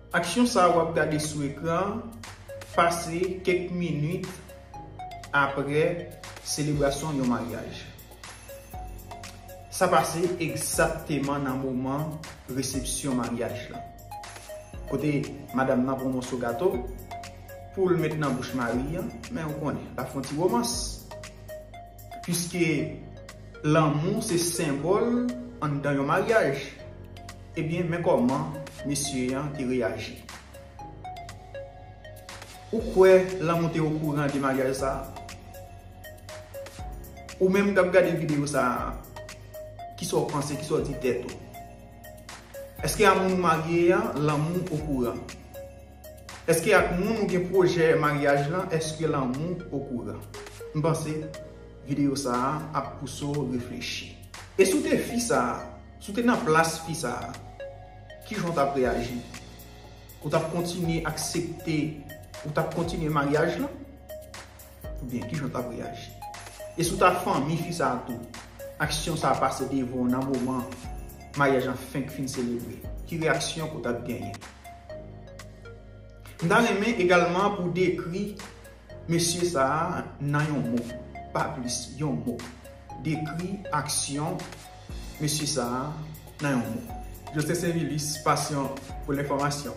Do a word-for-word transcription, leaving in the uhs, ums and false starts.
Aksyon sa a w ap gade sou ekran an pase kèk minit apre selebrasyon yon maryaj. Sa pase egzakteman nan moman resepsyon maryaj la. Kote madanm nan pran yon moso gato pou l met nan bouch mari an, men ou konnen, l ap fè yon ti womans. Piske lanmou se senbòl anndan yon maryaj, ebyen, men kòman mesye an te reyaji. Ou kwè lanmou te okouran de maryaj sa a? Ou menm k ap gade videyo sa a, kisa w panse, kisa w di tèt ou? Èske a moun ou marye a, lanmou okouran? Èske ak moun ou gen pwojè maryaj lan, èske lanmou okouran? M panse videyo sa a ap pouse w reflechi. E si w te fi sa a, si w te nan plas fi sa a, kijan w t ap reyaji? Ou t ap kontinye aksepte, ou t ap kontinye maryaj lan? Oubyen kijan w t ap reyaji? E si w ta fanmi fi sa a tou, aksyon sa a pase devan w nan moman maryaj lan fenk fin selebre, ki reyaksyon ke w t ap genyen? M ta renmen egalman pou w dekri mesye sa a nan yon mo, pa plis, yon mo. Dekri aksyon mesye sa a nan yon mo. Justin Saint-Vilus, passion pour l'information.